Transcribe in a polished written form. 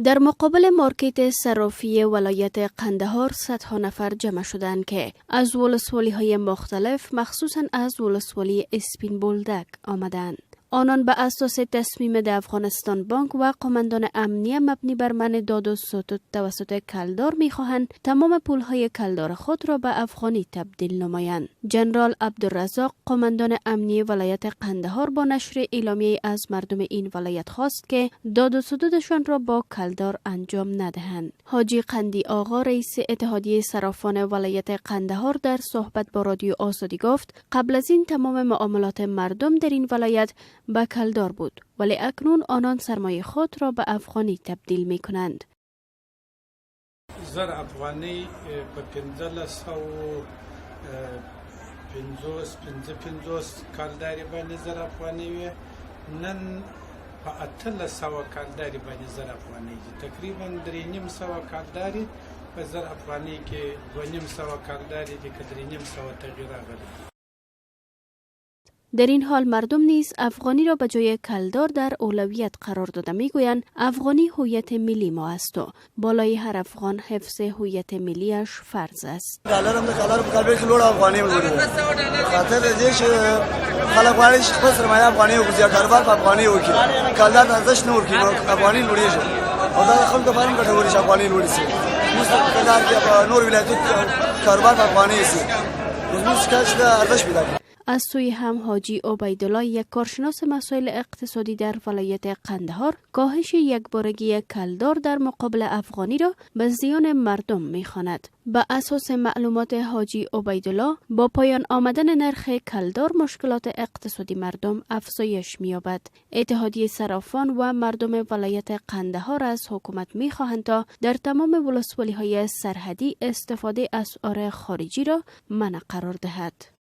در مقابل مارکت صرافی ولایت قندهار صدها نفر جمع شدند که از ولسوالی های مختلف، مخصوصا از ولسوالی اسپین بولدک آمدند. آنان به اساس تصمیم د افغانستان بانک و قماندان امنیه مبنی بر منع داد و ستد توسط کلدار میخواهند تمام پولهای کلدار خود را به افغانی تبدیل نمایند. جنرال عبدالرزاق، قماندان امنیه ولایت قندهار، با نشر اعلامیه از مردم این ولایت خواست که داد و ستدشان را با کلدار انجام ندهند. حاجی قندی آقا، رئیس اتحادیه صرافان ولایت قندهار، در صحبت با رادیو آزادی گفت قبل از این تمام معاملات مردم در این ولایت به کلدار بود، ولی اکنون آنان سرمایه خود را به افغانی تبدیل می کنند. 1000 افغانۍ په 1550، 55 کالدارې باندې 1000 افغانۍ وې، نن په 1800 کالدارې باندې 1000 افغانۍ دي. تقریبا 350 کالدارې په 1000 افغانۍ کې، 250 کالدارې دي که 350 تغییر راغلی. در این حال مردم نیز افغانی را به جای کلدار در اولویت قرار داده میگویند افغانی هویت ملی ما است و بالای هر افغان حفظ هویت ملیش فرض است. ډالر هم د کلدار په مقابل کې لوړ افغاني لوړ خاطر د دې چې خلک غواړي چې خپل سرمایه افغاني وګرځي، کاروبار په افغاني وکړي، کلدار ته ارزښت نه ورکړي، نو افغاني لوړېږي او دا د خلکو لپاره هم ګټور چې افغاني لوړ شي. موږ په کندهار کې، په نور ولایتونو کې کاروبار په افغاني شي، نو زموږ سکه چې ارزښت پیدا کړي. از سوی هم حاجی عبیدالله، یک کارشناس مسائل اقتصادی در ولایت قندهار، کاهش یکبارگی کلدار در مقابل افغانی را به زیان مردم میخواند. به اساس معلومات حاجی عبیدالله، با پایان آمدن نرخ کلدار مشکلات اقتصادی مردم افزایش می‌یابد. اتحادیه صرافان و مردم ولایت قندهار از حکومت میخواهند تا در تمام ولسوالی های سرحدی استفاده اسعار خارجی را منع قرار دهد.